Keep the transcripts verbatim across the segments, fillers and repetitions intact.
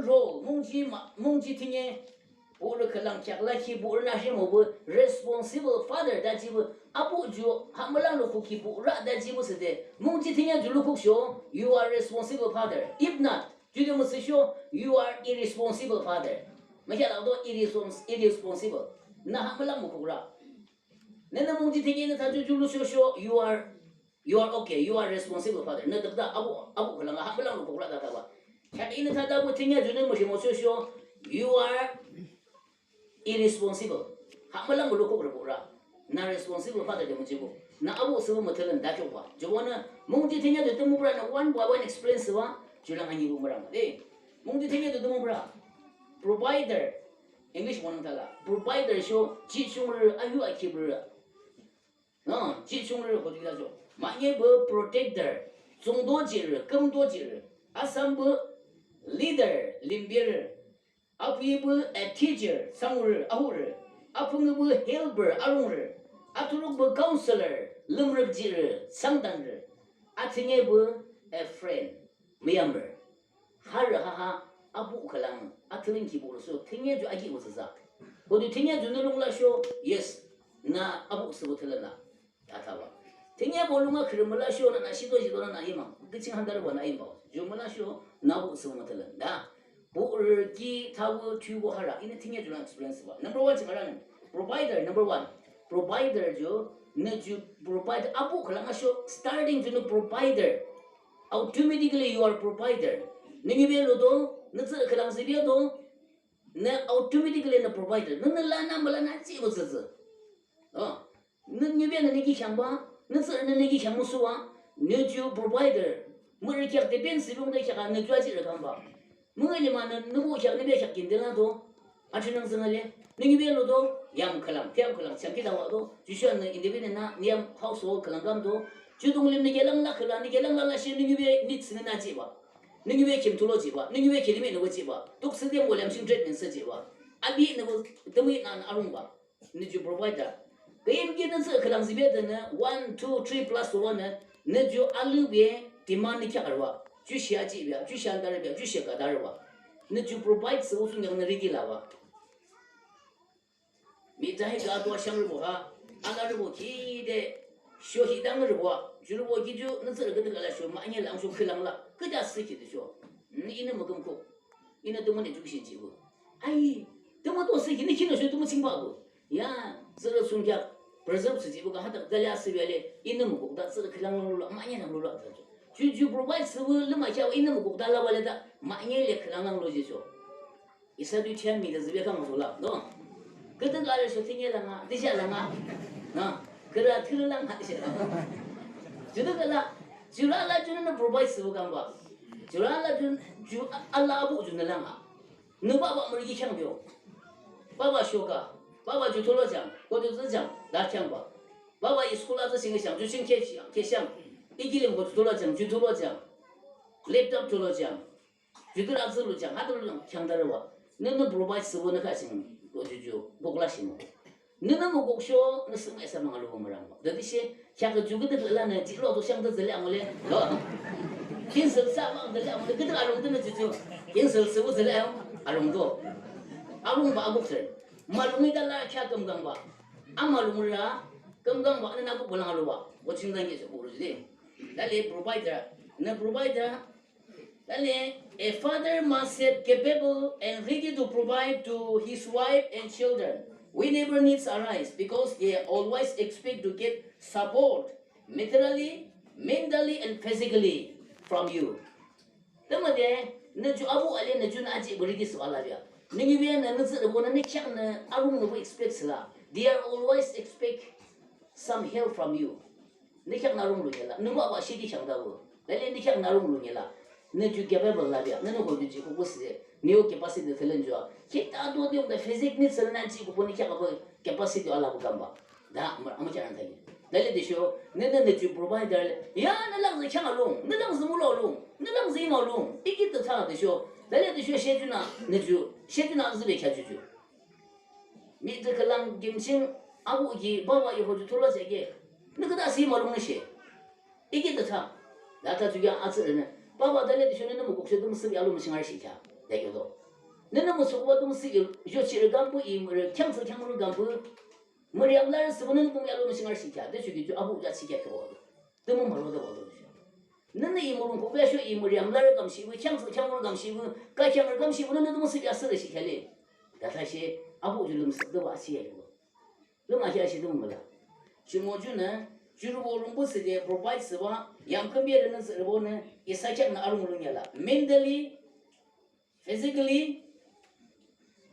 role, mungji ma-, mungji thüne, borü khülang kheak lakhi borü na shimo bu responsible father de jihbuh, abuh ju hamülang lukhukhi borü de jihbuh thsüde, mungji thüne ju lukhuk sho, you are responsible father. If not, ju de müsüh sho, you are irresponsible father. Mükheahlah to irrespons-, irresponsible. Na hamülang mukhukrü. Nünü mungji thüne nü thsüju ju lushosho, you are, you are okay, you are responsible father. Nü dükda abuh, abuh khülang hamülang lukhukra de thsübah. Kheak inü thsüda bu thüne ju nü müshimoshosho, you are irresponsible. Hamülang lukhukrü borü. Na responsible father de müjihbuh. Na abuh thsübuh müthülün de kheahbah. Jihbonü mungji thüne ju tümüpürünü one by one explain thsübah. Ju lang anibuh mürang de. Mungji thüne ju tümüpürü. Provider. English monang thala. Provider sho jihchungrü ayu akhibrü. No, jihchungrü koju la jo. Mahne bu protector, tsungdo jihrü, kümdo jihrü. Asam bu leader, limberü. Apui bu a teacher, sangrü, ahurü. Apung bu helper, arungrü. Aturuk bu counselor, lümrük jihrü, sangdanrü. Athüne bu a friend, müyamrü. Harü haha abuh khülang athülün ki borü sho thüne ju akhi müsüsa. Koju thüne ju nü lung lasho, yes, na abuh thsübuh thülün la. Athaba. Thüne borü lung akhürü mülasho na na shido shido na na imang. Küching handarübo na imang. Ju mülasho na abuh thsübuh müthülün da. Borü ki thabuh thiyubo harü. Inü thüne ju lang experience ba. Number one ching arang. Provider, number one. Provider ju, nü ju provide abuh khülang asho starting ju nü provider. Automatically you are provider. Nü ngibe ludo, nü tsü khülang zibe do, nü automatically nü provider. Nü nü lana mülana jihbuh tsütsü. Oh. Nü ngibe nü nü ki kheangba, nü tsü nü nü ki kheang müsuwa, nü ju provider. Mürü kheak depend thsübah nü kheak nü ju ajih rü kamba. Münga lima nü, nü bu kheak nü be kheak kinde la do. Achu nang züngale, nü ngibe ludo, yam khülang, tüyam khülang, chang ki dawa do, ju shuwa nü independent na, nü yam household khülang kam do, ju dung lim nü gelang la khülang, nü gelang la la shi nü ngibe needs nü na jihbah. Nü ngibe kim tulo jihbah, nü ngibe kilimi nü bu jihbah, tuk thsüde mbo lam shing treatment thsü jihbah. Abi nü bu, tümü na arungba. Nü ju provider. Kayim ki nü tsü khülang zibe de nü, one, two, three plus one nü, nü ju alübe demand nü kheak arüba. Ju shia jihbe, ju shia darübe, ju shia ka darüba. Nü ju provide thsübuh thsungkheak nü ready laba. Mita hi ju ato ashangrübo ha, alarübo ki de, sho hi dangrübo, jurübo ki ju, nü tsü rü küdük ala sho, mahne lang sho khülang la, küda thsü ki de sho. Nü inü mükümkuk. Inü tümü nü ju shi jihbuh. Ai, tümü to thsü ki, nü kinü sho tümü chingba bu. Ya, tsürü thsungkheak preserve thsü jihbuh ka hadak dale asübe le, inü mükuk da tsürü khülang lang lula, mahne lang lula da. Ju ju provide thsübuh lümakheak inü mükuk da laba le da, mahne le khülang lang lu jihcho. Isa du thiyam mi de zübe kang zula, no? Küdük arü sho thüne langa, dija langa. Na, kürü thürü langa, dija langa. Ju de kala, jurü ala ju nü provide thsübuh kangba. Jurü ala ju, ju ala abuh ju nü langa. Nü baba mürü ki kheang bio. Baba shoka. Baba ju tulo jang. Ko ju zü jang. Da kheangba. Baba i school a zü shing shang. Ju shing ke shang. Ke shang. I kilim ko ju tulo jang. Ju tulo jang. Laptop tulo jang. Ju tu la zü lu jang. Ha tu lu jang. Kheang da rüwa. Nü nü provide thsübuh nü ka shing. Ko ju ju. Bok la shing. Nünü mükuk sho, nü süm esa manga lubo mürangba. Dadi she, kheak ju küdük la nü, jihlo to shang de züle amule, lo. Cancel thsüba züle amule, küdük arung de nü ju ju. Cancel thsübuh züle am, arung do. Arungba abuk sir. Malung ita la kheak kümkangba. Amalung la, kümkangba, nü nü abuk bulang aluba. Bo ching dan ye se buru jide. Dale provider, nü provider, Dale, a father must be capable and ready to provide to his wife and children whenever needs arise, because they always expect to get support materially, mentally, and physically from you. Tümüde, nü ju abuh ale nü ju nü ajihbuh ready thsüba labah. Nü ngibe nü nü tsührübo nü nü kheak nü arung nü bu expect thsüla. They are always expect some help from you. Nü kheak nü arung lu ngela, nü maba shidi kheak da bu. Lale nü kheak nü arung lu ngela. Nü ju capable labah, nü nü ko ju ji ko bu thsüde. Nü yo capacity thsülen ju a. Khita do de yung da physique ni thsülen a ji ko bu nü kheak bu capacity ala bu kamba. Da, ama, ama kheak nü thagi. Lale de sho, nü nü nü ju provider le. Ya, nü lang zü kheak alung, nü lang zü mula alung, nü lang zü ima alung. Iki de thsa de sho. Lale de sho she ju nü, nü ju, she ju nü zü be kheak ju ju. Mihtsü khülang kim ching abuh ki baba yo hoju thula thsüke. Nü küdah thsü malung nü she. Iki de thsa. Lata ju ya atsü nü. Baba dale de shonü nü mükuk she tümü thsübe alung mü ching arü she kya. Tüsho nünü müsühbah tümü thsüki, yo chirü kampü, i mürü kheangtsü kheamürü kampü, müri yamlarü thsüpü nünü tümü yalo müshingarü shihkhi de, choki ju abuh ju achihkhi kheahdo. Tümü mürü de wado. Nünü i mürü kukbea sho i müri yamlarü kamshihpü, kheangtsü kheamürü kamshihpü, kakheangrü kamshihpü, nünü tümü thsüki asürü shihkhi le. Tütüshe abuh ju lümsühde wa asühkhi kheahdo. Lümakheahshihde müla. Jumonü, jurübo rungpü thsüde provide thsübah, yamkhünberünü tsührübonü, isa kheaknü arung lung yala. Mentally, physically,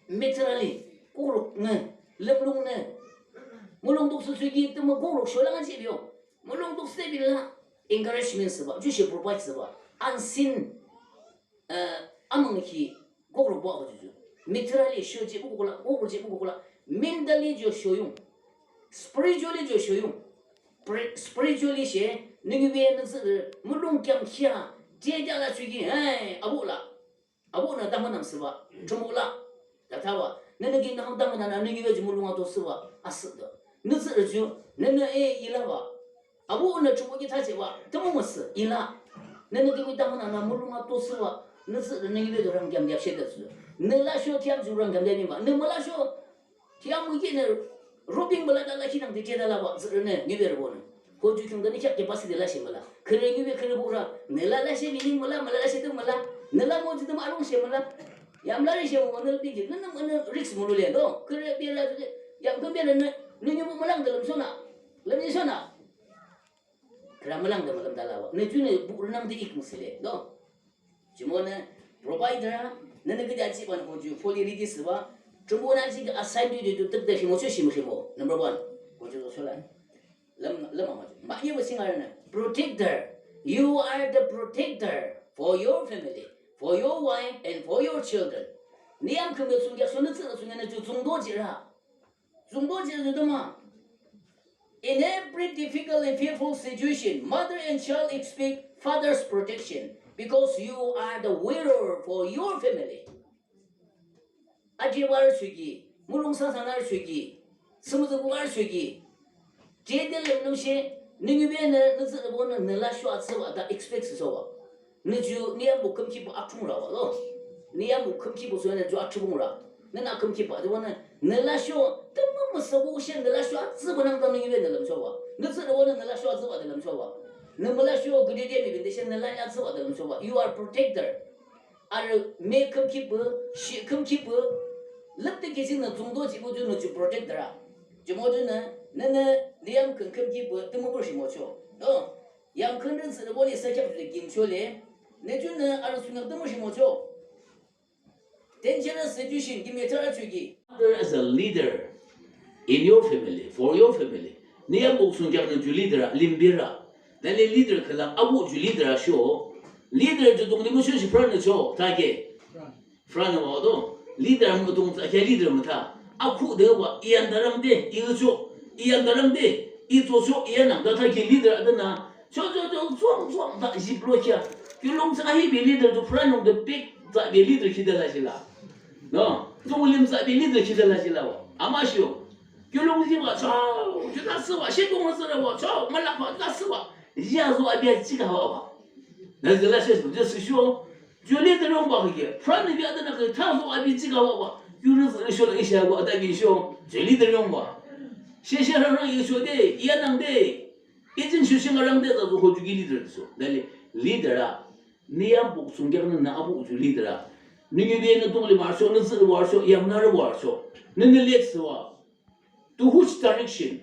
materially, kukruknü, lümlungnü. Mulong tuksü thsüki tümü kukruk sholang achihpü yo. Mulong tuksü de binla, encouragement thsübah, jushe provide thsübah. Unseen, eh, amang ki kukrukbo ako ju ju. Materially sho jihpü kukla, kukruk jihpü kukla. Mentally ju shoyung. Spiritually ju shoyung. Pre-, spiritually she, nü ngübe nü tsührü, mulong kheam khia, je ja la thsüki, hey, abuh la. Abuhnü tamkhüntamnüsübah, Thrünpuh la. Tüthsübah, nünü ki tamkhüntamnüsübah, nü ngübe ju mulong ato thsübah, asühdo. Nü tsührü ju, nünü e i labah. Abuhnü Thrünpuh ki thachihbah, tümü müsüh, i la. Nünü ki tamkhüntamnüsübah, mulong ato thsübah, nü tsührü nü ngübe ju rangkheam kheam shede thsüdo. Nü lasho kheam ju rangkheam kheam bimba. Nü mülasho, kheam mükheanü, rubing müla thala khinang de khe thalabah, tsührünü, ngüberübonü. Ho ju khiungde nü kheak khepa thsüde lashe müla. Khürü ngübe khürü buhrü, nü la lashe mining müla, müla lashe tümü müla. Nü la mo ju tümü arung she müla. Yamlarü she mo nü la biji, nü nü nü risk mülu le, no. Khürü bera ju de, yamkhünberünü, nü ngübe mülang de lümsona. Lümsona. Khürü mülang de mülüm thalabah. Nü ju nü buhrü nangde ik müsüh le, no. Jumonü, provider a, nünü küde achihbanü ho ju fully ready thsübah, Thrünpuhnü achihkhi assign ju ju tükde shimocho shimoshimo. Number one. Ho ju to shola. Lüm, lüm ama ju. Mahne wüsing arünü. Protector. You are the protector for your family, for your wife, and for your children. Nü yamkhünbe thsungkheak so nü tsührü thsungkheak nü ju tsungdo jihra. Tsungdo jihra ju tümü. In every difficult and fearful situation, mother and child expect father's protection because you are the warrior for your family. Ajiba arü thsüki, mulong sangsan arü thsüki, sümütsü ku arü thsüki. Jede lümlungshe, nü ngübenü, nü tsührübonü, nü lasho atsübah de expect thsüsobah. Nü ju, nü yambo khümkhitpü athungrabah lo. Nü yambo khümkhitpü thsübah nü ju athungra. Nünü khümkhitpü, de wünü, nü lasho, tümü müsüh kushe, nü lasho atsübah nangde nü ngübenü lümsobah. Nü tsührübonü, nü lasho atsübah de lümsobah. Nü mülasho, küdede mibinde she, nü la atsübah de lümsobah. You are protector. Arü me khümkhitpü, shi khümkhitpü, lüpde kheaknü tsungdo jihpü ju nü ju protector a. Jumonü, nünü, nü yamkhün khümkhitpü, tümüpü shimocho. No. Yamkhünrü tsührübonü isa kheak ju de kimcho le, nü ju nü arü thsungkheak tümü shimocho. Dangerous situation, kimyethsürü thsüki. Father as a leader in your family, for your family. Nü yambo thsungkheak nü ju leader a, limberü a. Nale leader khülang abuh ju leader a sho. Leader ju dunglim sho shi front nü cho, thake. Front nü wa do. Leader müdung thake leader mütha. Akhuhde wa, i yande rangde, i cho, i yande rangde, i cho cho, i yanangde thake leader a de nü. Cho cho cho, chuang chuang ta jiplo kheah. Kiulongthsü ahibe leader to front nung de big ta be leader khide la jila. No, dunglim ta be leader khide la jila wa. Ama sho. Kiulongthsü ba cho, ju ta thsübah, shekong thsüre wa cho, mülakba ta thsübah. Jia zo abi jika wa wa. Nü jila she, ju thsü sho. Ju leader yungba khe. Front nü bi adenü khe, ta zo abi jika wa wa. Ju rü thsü sho la isha wa ta bi sho. Ju leader yungba. She she rang rang i sho de, i yanangde. Ijin shushing arangde ta zu ho ju ki leader so. Dale leader a. Nü yambo thsungkheak nü nü abuh ju leader a. Nü ngübe nü dunglim arüsho, nü tsührü arüsho, yamlarü arüsho. Nünü lead thsübah. To which direction?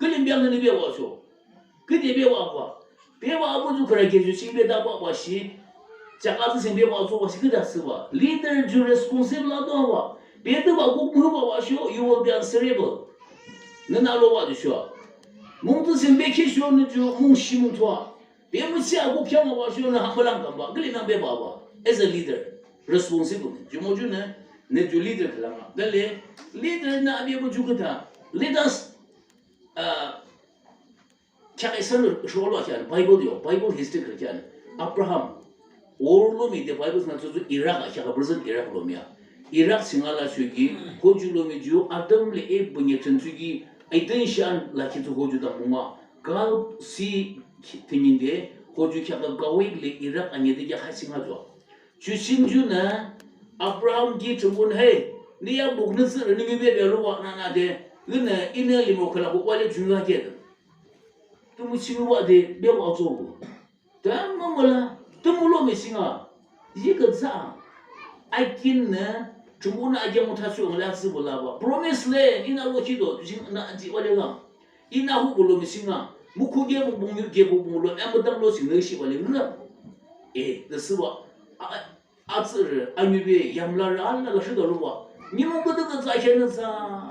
Külim biang nünü bebah cho. Küde bebah ba. Bebah abuh ju khürü kheak ju ching beda ba ba shi. Chaka thsüsing bebah cho ba shi küde thsübah. Leader ju responsible ato ba. Bede ba kuk mühbah ba sho, you will be answerable. Nünü alo ba ju sho. Mung thsüsing bekhi sho nü ju mung shi mung thua. Bemütsi abuh kheam ba sho nü ha mülang kamba. Külim nang bebah ba. As a leader, responsible. Ju mo ju nü, nü ju leader khülang a. Dale, leader nü abi bu ju küta. Lead us, uh, Kheak isa nü sho lo khean, Bible yo, Bible history kheak khean. Abraham, Ur lomi de Bible thsüna tsütsü Iraq a kheak a, present Iraq lomi a. Iraq ching a la thsüki, hoju lomi ju Adam le Eve bünye thsün thsüki, Eden shan la khi tsü hoju dang mung a. Gulf Sea thüninde, hoju kheak a Kuwait le Iraq a nye de kheak ha ching a ju a. Ju ching ju nü, Abraham ki Thrünpuhnü, hey, nü yambuk nü tsührü nü ngübe bea lubah nana de, inü, inü limro khülang bukbah le junga ke de. Tümü ching lubah de, bebah atsobo. Tümü müla, tümü lomi chinga. Yi ke tsü. Akin nü, Thrünpuhnü akin mütha chunga la tsübo laba. Promise land, inü lo kido, jing na ji wale la. Inü hu bu lomi chinga. Mükhu ge bu bung yu ge bu bung lo, em bu dam lo chingnü shi wale la. Eh, de sibah. A, atsührü, anyübe, yamlarü, alala shida lubah. Nimung bede de tsü kheanü tsü,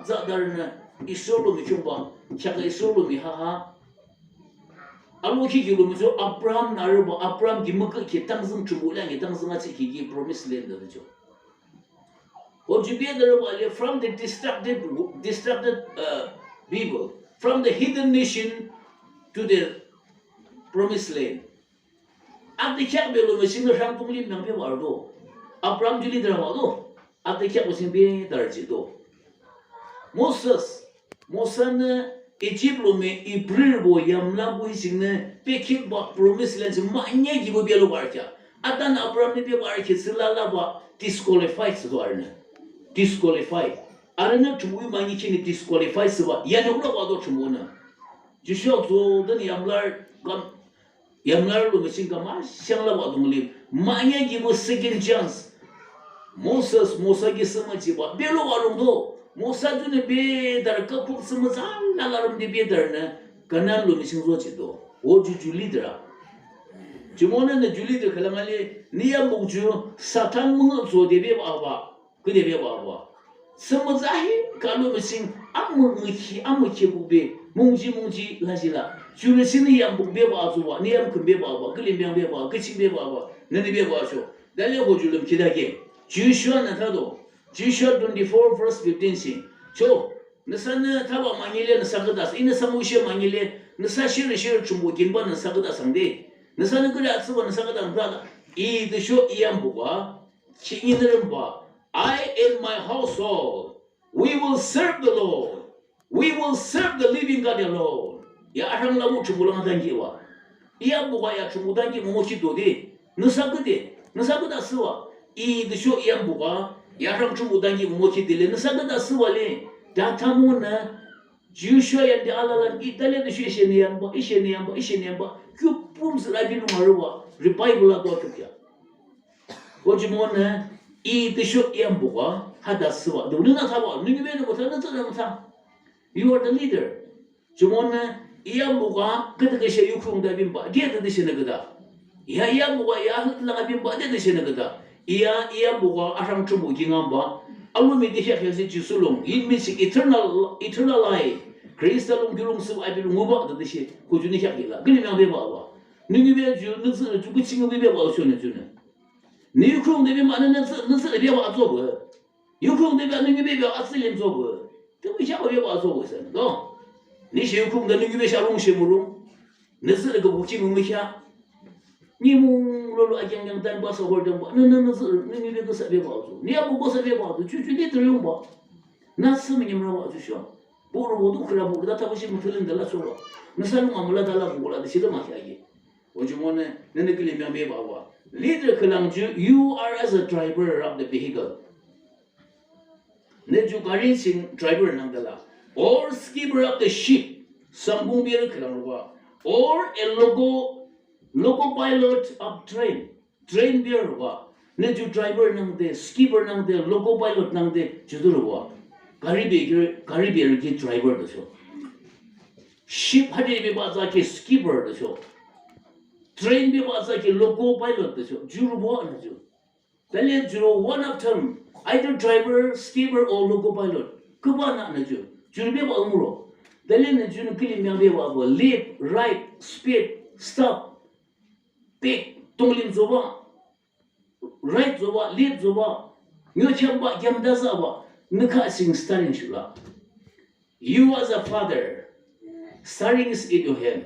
tsü darünü, Israel lomi chungba, chaka Israel lomi ha ha. Alo ki ki lomi cho Abraham nü arübah, Abraham ki mükü ki tangzüng Thrünpuh la ki tangzüng atsü ki ki promised land de cho. O ju be de arübah le from the destructed, destructed, uh, people, from the heathen nation to the promised land. Atü kheak belo machine rang tunglim nang bebah arüdo. Abraham ju leader bado. Atü kheak machine be darji do. Moses, Mosanü Egypt lomi Hebrew bo yamla bo hi chingnü pekitbah promised land ching manye kibo belo barkya. Atan Abrahamnü bebah arki tsü lalabah disqualified sü do arünü. Disqualified. Arünü Thrünpuh manye kinü disqualified sübah. Yanü ulabah do Thrünpuhnü. Joshua zo den yamlar gam Yamlar lomi ching kama shang labah dunglim. Manye kibo second chance. Moses, Mosa ki sema jiba. Belo arung do. Mosa junü be dar kapuk sema zan lalarüm de be darünü. Kanan lomi ching zo jido. O ju ju leader a. Jumonü nü ju leader khülang ale. Nü yambuk ju Satan müngu zo de bebah ba. Küde bebah ba. Sema zahi kalo machine amü ngükhi, amü khebukbe, mungji mungji lajila. Jurü sinü yambuk bebah azuba, nü yamkhün bebah ba, külim yang bebah, küching bebah ba, nünü bebah cho. Dale ho julüm kidake. Joshua nü thado. Joshua twenty-four verse fifteen si. Cho, nüsanü thaba mangile nüsa küdas, inü samu she mangile, nüsa shirü shirü chumbu kinba nüsa küdas sangde. Nüsanü küde atsüba nüsa küdas thada. I tüsho i yambuk ba. Ki inürümba, "I and my household, we will serve the Lord. We will serve the living God alone." Ya arang labu chumbu lang dangki wa. Ya buka ya chumbu dangki momo ki dode. Nüsa küde, nüsa küde asüwa. I tüsho ya buka, ya arang chumbu dangki momo ki dele. Nüsa küde asüwa le. Data mo na. Joshua yande alalan i tale tüsho ishe ne yamba, ishe ne yamba, ishe ne yamba. Kyu pum sira bilung aruwa. Revival la dua chukya. Ko jumonü, i tüsho i yambuka, hada süwa. Duni na thaba, nünü be nü bota, nü tsü nü bota. You are the leader. Jumonü, i yambuka, küdü küshe yukhung da bimba, de de de shene küda. Ya i yambuka, ya hüt la bimba, de de shene küda. Ya i yambuka, arang chumbu jingamba. Alumi de hyak hyak si Jisu lung, yin mi si eternal, eternal life. Krista lung gülung sü abi lung uba de de she, ko juni hyak hila. Gülüm yang beba ba. Nünü be ju, nü tsü, ju küching beba, shone june. Nü yukhung de bimba nü nü tsü, nü tsü de beba atsübü. Yukhung de bimba nü nü beba atsülim tsübü. Tümü shaba beba atsübü sen. Do. Nü she yukhung de nü nü be sha rung she murung. Nü tsü de kübu ki mümüsha. Nü mung lolo akyang kyang tan ba sa hol dang ba. Nü nü nü tsü nü nü be küsa beba atsü. Nü ya bu küsa beba atsü. Chu chu de tü yung ba. Nü tsü mi nyim ra ba atsü sha. Bu ro bu du khra bu da ta bu shi mütülün de la tsüba. Nü sa lung amula da la bu la de shi de ma kya ye. O jumonü, nünü külim yang beba wa. Leader khülang ju, you are as a driver of the vehicle. Nü ju gari ching driver nangde la. Or skipper of the ship. Sambung bir khülang ruwa. Or a loco, loco pilot of train. Train bir ruwa. Nü ju driver nangde, skipper nangde, loco pilot nangde, ju du ruwa. Gari bir, gari bir ki driver de sho. Ship hade beba tsü ki skipper de sho. Train beba tsü ki loco pilot de sho. Jurübo na ju. Tale juro one of them. Either driver, skipper or loco pilot. Küba na na ju. Jurü beba umuro. Tale na ju na külim yang beba bo. Left, right, speed, stop. Back, tonglim zoba. Right zoba, left zoba, nyo chamba, yamda zaba, nü kha sing steering shula. You as a father, steering is in your hand.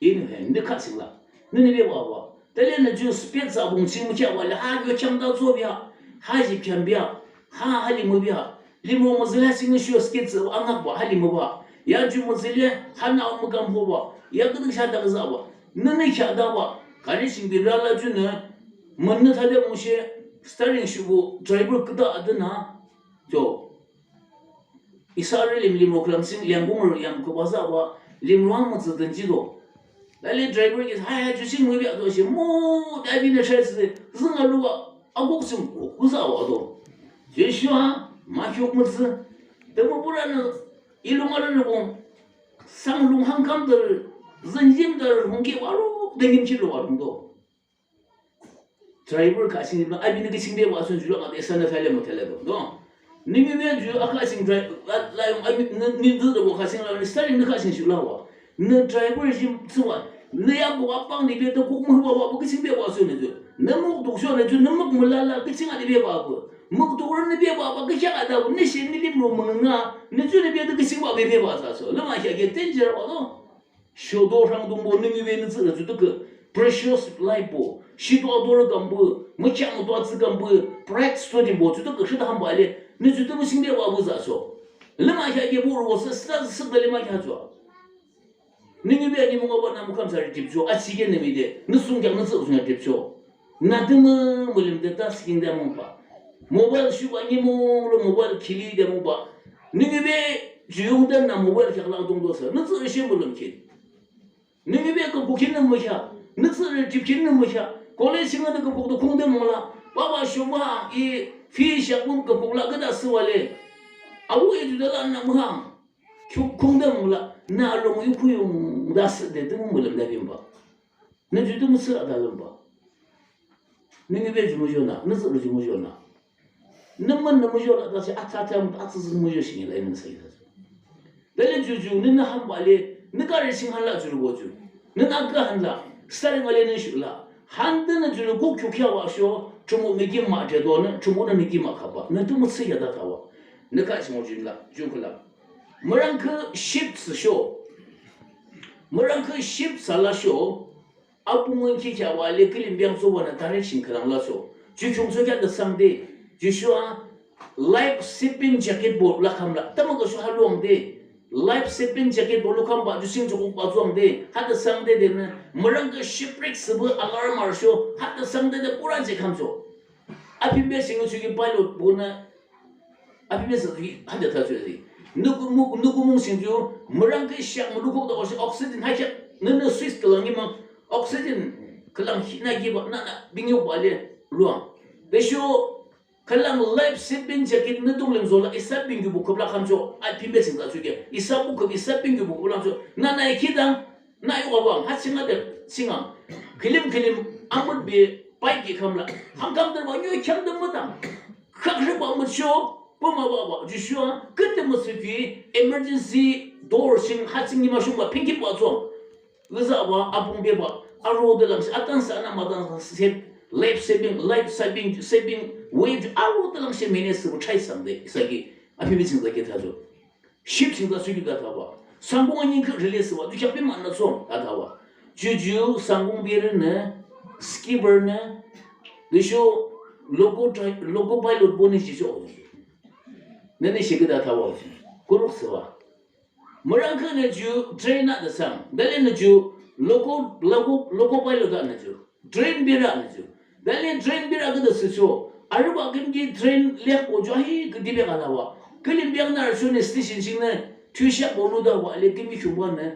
In your hand, nü kha sing la. Nü nü beba ba. Tale nü ju speed za bung ching mükya wa la, ha nyo chamba zobia, ha ji pyambia, ha ha limübia. Limro müzüla sing shu skit zü angak ba, ha limü ba. Ya ju müzüle, ha na mükam ho ba. Ya gıdük sha da zaba. Nü nü kya da ba. Kari sing bin ra la ju nü. Münü thade mung she, Steering shuhbuh driver küdah adüna. Yo. Isa arü lim limro khülang ching liangkung arü yam küba zahbah limro amütsü dünjido. Lale driver ki hai hai ju ching mübah do shi mo de abinü shai tsü zing aluba akok ching ko küzahbah do. Joshua makyok mütsü. Tümüpürünü ilung arü rübong. Sanglung hangkam dürü, zünyim dürü, hongke waro, dengim chilo warung do. Driver ka ching la, abinü küching bebah asun ju la, ade sana thale mo thale do. Do. Nü mi be ju aka ching driver, la yung abi nü, nü du do ka ching la, ni steering nü ka ching shu la wa. Nü driver jim tsuwa. Nü ya bu apang ni be to kuk mu wa wa bu küching bebah asun ju. Nü muk duk shu nü ju, nü muk mu la la küching ade bebah bu. Muk duk rü nü bebah ba küching ada bu, nü shi nü lim ro mu nga, nü ju nü be to küching ba bebah sa so. Lama ya ke danger wa do. Shodo rhangdungbo nü mi be nü tsührü ju tükü precious life bo. Shido adorü kambo, mükheahdo atsü kambo, pride study bo ju tükü shita hamba le, nü ju tümü singde wa bu za so. Lüma kheah ke borü wo sü sü sü de lüma kheah ju. Nü mi be ani mung aba nü mükam sa ri trip ju, atsü ke nü mi de, nü sung kheah nü tsührü sung ya trip ju. Nü tümü mülim de ta skin de mung ba. Mobile shuba ni mung lo mobile khili de mung ba. Nü mi be ju yung de nü mobile kheah la dungdo sü. Nü tsührü shi mülim khin. Nü mi be küpkuk khin nü mükheah. Nü tsührü trip khin nü mükheah. College sing nü küpkuk do khung de mung la. Baba shuma i fee shak mung küpkuk la küda sü wa le. Abu i ju de la nü mükheah. Khung, khung de mung la. Nü along yu khu yung da sü de tümü mülim de bimba. Nü ju tümü sü ada lümba. Nü mi be ju müjo nü, nü tsührü ju müjo nü. Nü mün nü müjo la da shi atsa atsa mung atsa tsü müjo shi ni la nü sa ita. Dale ju ju nü nü hamba le, nü kari sing han la ju ro ju. Nü nü ka han la, steering ale nü shu la. Han de nü ju ro kuk kyu kya wa sho, chumu mi kim ma je do nü, chumu nü mi kim ma kaba. Nü tümü sü ya da ta wa. Nü ka sing o ju la, ju kala. Mürang kü ship sü sho. Mürang kü ship sa la sho. Apung ngi ki kya wa le kilim biang so wa nü direction khülang la so. Ju chung so kya de sang de. Ju shu a life saving jacket bo la kham la. Tama ka shu ha luang de. Life saving jacket bo lu kham ba ju sing ju kuk ba zuang de. Ha de sang de de nü. Mürang ka shipwreck sü bu alarm ar sho. Ha de sang de de pura je kham so. Api be sing shu ki pilot bo nü. Api be sing shu ki ha de ta shu de. Nü ku mu, nü ku mung sing ju. Mürang ka shak mu lu kuk da wa shi oxygen ha kya. Nü nü Swiss ka lang ni mang. Oxygen khülang hi na ki ba na na bing yo ba le luang. Be shu khülang life saving jacket nü dunglim zo la isa bing yu bu küp la kham cho. Api be sing ta shu ki. Isa bu küp isa bing yu bu küp la cho. Na na iki dang. Na yu wa bang. Ha sing a de sing a. Kilim kilim amut bi pai ki kham la. Ham kham de ba nyu kham de mu dang. Khak ri ba mu cho. Bu ma ba ba. Ju shu a. Kü de mu sü ki emergency door sing ha sing ni ma shung ba ping ki ba cho. Lüza ba, apung be ba, aro de lang shi, atan sa na ma dan sa, save, life saving, life saving, saving, wave, aro de lang shi mene sü bu chai sang de, isa ki, api mi sing de ki ta ju. Ship sing ta shu ki ta ta ba. Sangkung ani kü rele sü ba, ju kya pi ma na song, ta ta ba. Ju ju, sangkung be re ne, skipper ne, de shu, loco dri-, loco pilot bo ne shi shu. Ne ne shi ki ta ta ba, kuruk sü ba. Mürang kü nü ju train a de sang. Dale nü ju loco, loco, loco pilot a nü ju. Train bira nü ju. Dale train bira kü de sü cho. Arüba kim ki train lek o ju ahi kü dibe ka la wa. Kilim biang nü arü shu nü station ching nü. Tüsha bo lu da wa le kim ki kyung wa nü.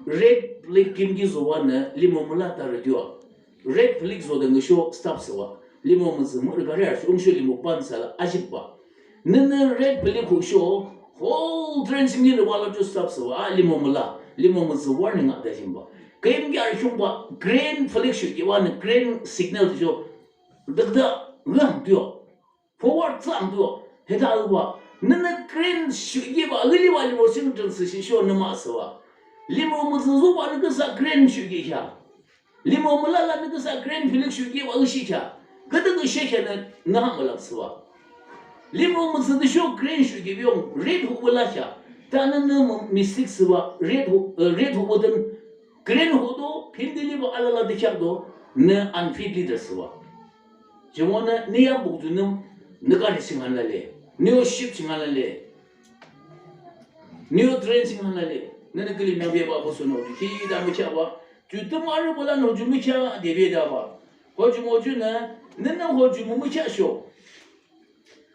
Red flag kim ki zo wa nü. Limo müla ta radio. Red flag zo de nü shu stop sü wa. Limo müzü mürü gari arü shu ung shu limo pan sa la ajip ba. Nünü red flag hu sho, whole train ching nünü wala ju stop sü wa, a, limo müla, limo müzü warning a de jimba. Kayim ki arü shungba, green flag shu ki wa nü green signal shu, dakda, lang tuyo, forward tsang tuyo, heta alba, nünü green shu ki ba, lili wa limo sing train sü shi sho nü ma sü wa. Limo müzü zu ba nü kasa green shu ki kya. Limo müla la nü kasa green flag shu ki wa ü shi kya. Kata kü shi kya nü, nü ha müla sü wa. Limo müzü de sho green shu ki biong red hu wala kya. Ta nü nü mü mistake sü wa red hu, eh, red hu wüden green hu do, pindili ba alala de kya do, nü unfit leader sü wa. Jemo nü, nü ya buk du nü, nü gari ching han la le, nü yo ship ching han la le. Nü yo train ching han la le. Nünü kili nü beba bo sono, ki da mükheah ba. Ju tümü arü bo la no ju mükheah de beda ba. Ho ju mo ju nü, Nünü hoju mümükheahsho.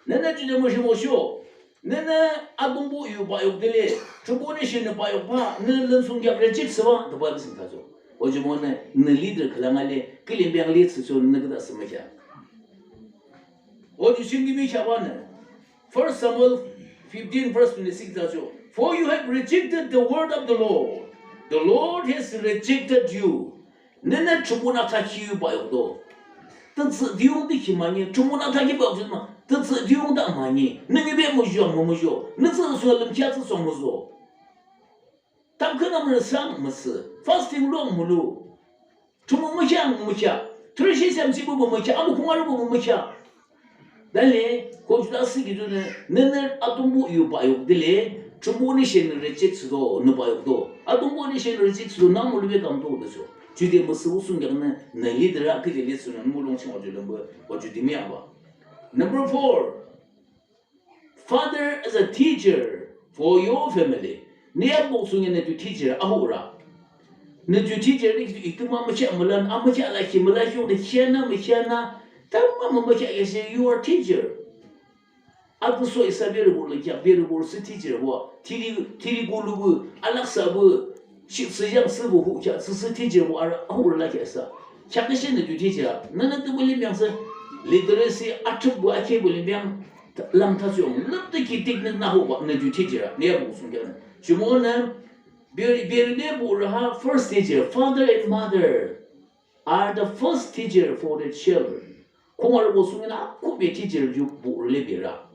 Nünü judü mürhimosho. Nünü Atungpuh yu bahyukdele, Thrünpuhnü shenü bahyukbah, nü lümsung kheak reject thsübah, the Bible sing thachoh. Hoju monü, nü leader khülang ale, külim biang lead thsüchoh, nü küdah thsümükheah. Hoju ching kimi kheahbanü. First Samuel fifteen verse twenty-six thachoh. For you have rejected the word of the Lord. The Lord has rejected you. Nünü Thrünpuhnü athakhi yu bahyodo. Tütsü diyung dikhi mani, Thrünpuhnü athakhi bahyodo ma, tütsü diyung da mani. Nü ngibe muzho, mümuzho. Nü tsü sua lümkhi atsü song muzho. Tamkhüntamnü sang müsü. Fasting long mülu. Thrünpuh mükheah, mükheah. Thrünshi semsi bu mükheah, amukhungarü bu mükheah. Dale, kochuda asüki junü, nünü Atungpuh yu bahyo dile, Thrünpuhnü shenü reject thsüdo, nü bahyodo. Atungpuhnü shenü reject thsüdo, nü amulube kamdo de so. Judü müsü usung kheaknü, nü leader aküde lead thsünü, nü mulong ching waju lümbe, waju dimi aba. Number four, father as a teacher for your family. Nü ya bok sung ya nü ju teacher, ahura. Nü ju teacher ni ju itüma mükheah mülan, a mükheah lakhi mülan, yung de kheana, mükheana, tamma mükheah ya she, you are teacher. Atüsho isa berübo le kheak, berübo sü teacher bo. Thiri, thiri kulubo, alaksa bo, shi sü yang sü bo hu kheak, sü sü teacher bo, ara, ahura lakhi isa. Kheak she nü ju teacher. Nünü tübü lim yang sü, literacy, atrüp bo, akhe bo lim yang, lam thachoh. Lüptü ki technique nü hu ba, nü ju teacher. Nü ya bok sung kheaknü. Jumonü, bir, bir ne bo raha, first teacher, father and mother are the first teacher for the children. Khungarübo sungina akhuhbe teacher ju borü le bira.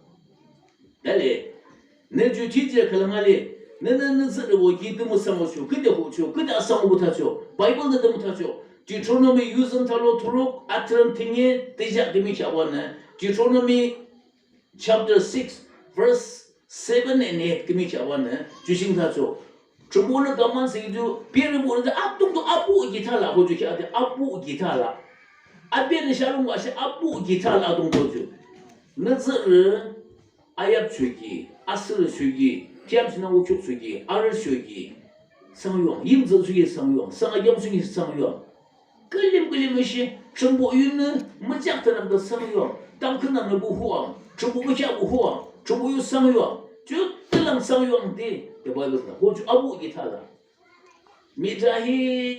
Dale, nü ju teacher khülang ale, nünü nü tsührübo ki tümü sangosho, küde hocho, küde asangbo thachoh, Bible de tümü thachoh. Deuteronomy yuzeng thalo thuruk, athrün thüne, tüja kimi kheahbanü. Deuteronomy chapter six, verse seven and eight kimi kheahbanü, ju ching thachoh. Thrünpuhnü command thsüki ju, berübo nü de atung to abuh ki thala, hoju kheahde abuh ki thala. Abenü shalung ba she abuh ki thala atung to ju. Nü tsührü, ayapchoki, asürüchoki, thiyamchinü wukhiukchoki, arüchoki, sangyuang, yimtsühchoki sangyuang, sangakyamchoki sangyuang. Külim külim ishi, Thrünpuh yunü, müjak tanang de sangyuang, tamkhüntamnü bu huang, Thrünpuh mükheah bu huang, Thrünpuh yu sangyuang, ju tülang sangyuang de, de Bible sü, hoju abuh ki thala. Mihtsü hi,